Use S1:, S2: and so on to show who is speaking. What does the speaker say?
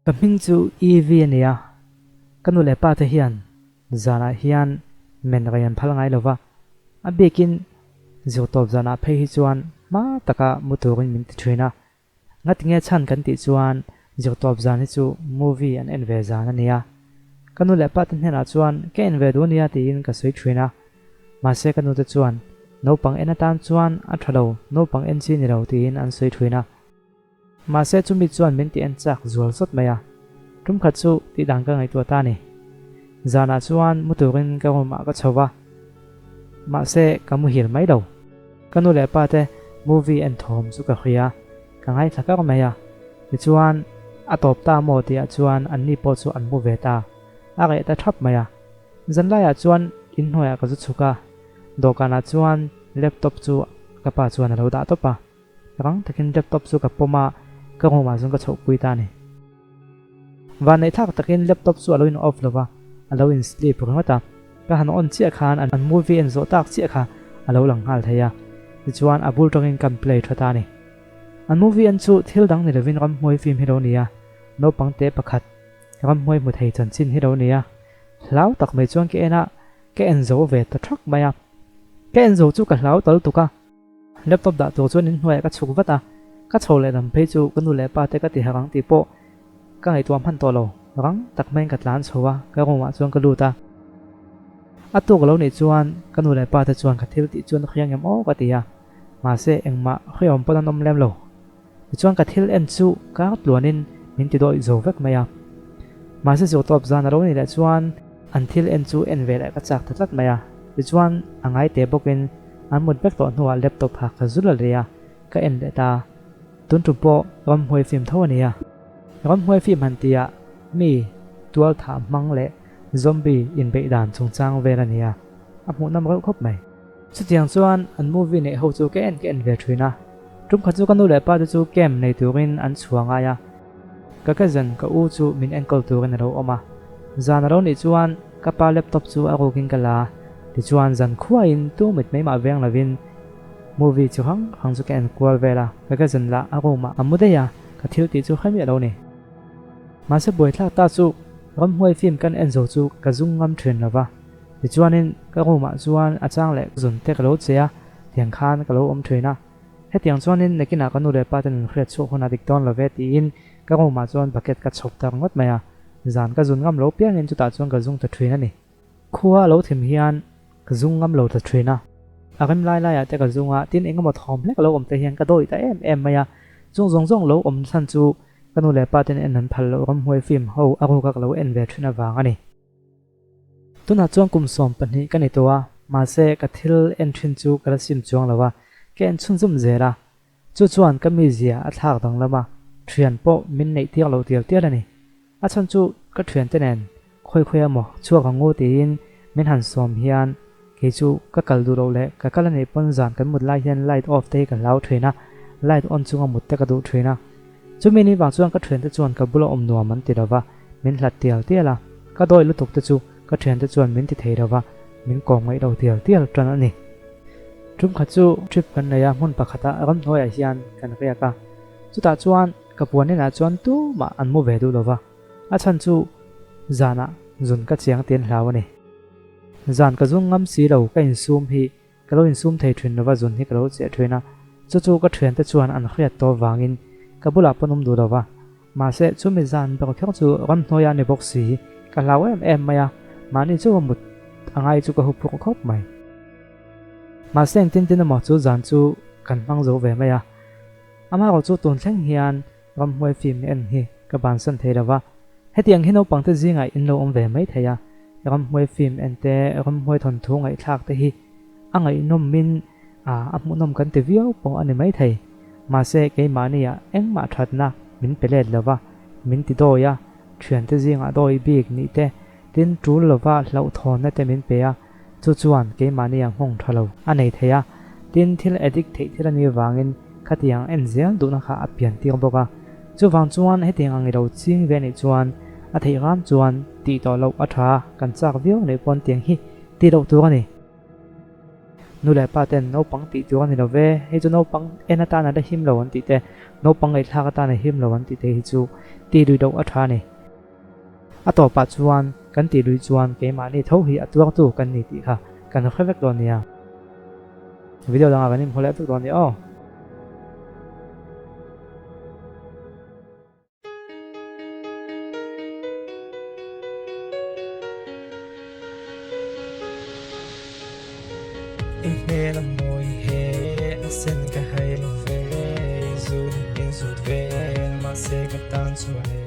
S1: Ka hming chu Evie a nia, ka nu leh pa te hian zanah hian men rei an phal ngai lova, a bikin zirtawp zanah phei hi chuan hma taka mu turin min ti thin a, Ngatinge chhan kan tih chuan zirtawp zan hi chu movie an en ve zan a nia. Ka nu leh pa te hnenah chuan ka en ve duh nia tiin ka sawi thin a. Mahse ka nu te chuan naupang en atan chuan a tha lo, naupang en chi ni lo tiin an sawi thin a. Mahse chumi chuan min ti en chak zual sawt mai a. Tum khat chu tih dan ka ngaihtuah ta a ni. Zanah chuan mu turin ka room ah ka chho va. Mahse ka muhil mai lo. Ka nu leh pa te movie en thawm chu ka hria, ka ngaithla kar mai a. Tichuan, a tawp ta maw tihah chuan anni pawh chu an mu ve ta. A reh ta thap mai a. Zanlaiah chuan inhnuaiah ka zu chhuk a, dawhkanah chuan laptop chu ka pa chuan a lo dah tawp a. Rang takin laptop chu ka pawm a, ka room ah chuan ka chhohpui ta a ni. Vanneihthlak takin laptop chu a lo in off lova, a lo in sleep ringawt a. Ka han on chiah khan an movie en zawh tak chiah kha a lo lang nghal thei a, tichuan a bul tangin kan play tha ta a ni. An movie en chu thil dang ni lovin ramhmuai film hi lo ni a, naupang te pakhat ramhmuai hmu thei chanchin hi lo ni a. Hlau tak mai chuan ka en a, ka en zo ve ta thak mai a. Ka en zo chu ka hlau tal tuk a. Laptop dah tur chuan inhnuaiah ka chhuk vat a, ka chho leh lam phei chu ka nu leh pa te ka ti harh ang tih pawh ka ngaihtuah hman tawh lo. Rang tak maiin ka tlan chho a, ka room ah chuan ka lut a. A tuk lo nih chuan ka nu leh pa te chuan ka thil tih chuan hriang em aw ka ti a, mahse engmah hriawm pawn an awm lem lo. Tichuan ka thil en chu kar tluanin min ti dawih zo vek mai a. Mahse zirtawp zan a lo nih leh chuan an thil en chu en ve leh ka chak ta tlat mai a. Tichuan a ngai te bawkin an mut vek tawh hnuah laptop ha ka zul a lei a, ka en leh ta. Tun tum pawh ramhmuai film tho a ni a. Ramhmuai film han tihah mi tual thah hmang leh zombie inbeih dan chungchang vel a ni a, a hmuhnawm reuh khawp mai. Chutiang chuan an movie neih ho chu ka en ka en ve thin a. Tum khat chu ka nu leh pa te chu camp nei turin an chhuah ngai a. Ka cousin ka u chu min enkawl turin a lo awm a. Zan a lo nih chuan ka pa laptop chu a rukin ka la a. Tichuan zan khuain tu mit mai mah veng lovin movie chu hrang hrang chu ka en kual vel a. Ka cousin lah a room ah a mu daih a, ka thil tih chu hre miah lo ni. Mahse buaithlak ta chu ramhnuai film kan en zo chu ka zung ngam thin lova. Tichuanin ka room ah chuan a chang leh zun te ka lo che a, tiang khan ka lo awm thin a. Hetiang chuanin nakinah ka nu leh pa ten an hriat chhuak hunah dik dawn lo ve tiin ka room ah chuan bucket ka chhawp ta ringawt mai a. Zan ka zun ngam lo piangin chutah chuan ka zung ta thin a ni. Khua a lo thim hian ka zung ngam lo ta thin a. A rem lai laiah te ka zung a, tin engemaw thawm hlek lo awm te hian ka dawih ta em em mai a. Chung zawng zawng lo awm chhan chu ka nu leh pa ten en an phal loh ramhuai film ho a ruka ka lo en ve thin avang a ni. Tunah chuan kum 12 ka ni tawh a, mahse ka thil en thin chu ka la sim chuang lo a, ka en chhunzawm zel a. Chu chuan ka mizia a thlak danglam a, thian pawh min neih tir lo tial tial a ni. A chhan chu ka thiante nen khawi khawi emaw chhuak ang u tiin min han sawm hian kei chu ka kal duh loh leh ka kal a nih pawn zan kan mut lai hian light off te hi ka hlau thin a, light on chunga mut te ka duh thin a. Chumi ni vang chuan ka thiante chuan ka bula awm nuam an ti lo va, min hlat tial tial a. Ka dawi lutuk te chu ka thiante chuan min ti thei lo va, min kawm ngaih lo tial tial tan a ni. Tum khat chu trip kan nei a, hmun pakhata ramhnuaiah hian kan riak a. Chutah chuan ka puan inah chuan tumah an mu ve duh lo va, a chhan chu zanah zun ka chiang tih an hlau a ni. Zan ka zung ngam si lo, ka insum hi Ka lo insum thei thin lova zun hi ka lo cheh thin a, chu chu ka thiante chuan an hriat tawh vangin ka bulah pawn awm duh lova. Mahse, chumi zan ber kher chu ramhnuaiah a ni bawk si, ka hlau em em mai a, mahni chu ka mut a ngai chu ka hu phur khawp mai. Mahse, engtin tin emaw chu zan chu kan hmang zo ve mai a. Amaherawh chu tun thleng hian ramhnuai film en hi ka bansan thei lova, hetiang hi naupangte zingah in lo awm ve mai thei a, ramhnuai film en te, ramhnuai thawnthu ngaihthlak te hi a ngaihnawmin a hmuhnawm kan ti viau pawh a ni mai thei. Mahse, keimahniah engmah thatna min pe let lova, min ti dawi a, thiante zingah dawi bik nih te, tin tul lova hlauhthawnna te min pe a, chu chuan keimahniah nghawng tha lo a nei thei a, tin thil addict theih thil a nih vangin khatiang en zel duhna kha a pian tir bawk a. Chuvang chuan hetiang ang i lo ching ve nih chuan a theih ram chuan tih tawh loh a tha, kan chak viau neih pawn tiang hi ti loh tur a ni. Nu leh pa ten naupang tih tur a ni lo ve, hei chu naupang en atan a la him lo an tih te, naupang ngaihthlak atan a him lo an tih te hi chu tih lui loh a tha a ni. A tawpah chuan kan tih lui chuan keimahni tho hi a tuartu kan ni tih kha kan hre vek dawn nia. Video dangah kan inhmu leh vek dawn nia aw.
S2: I hmel a mawi he a sen ka hai lo ve, zun in zut vel mahse ka tan chuan e.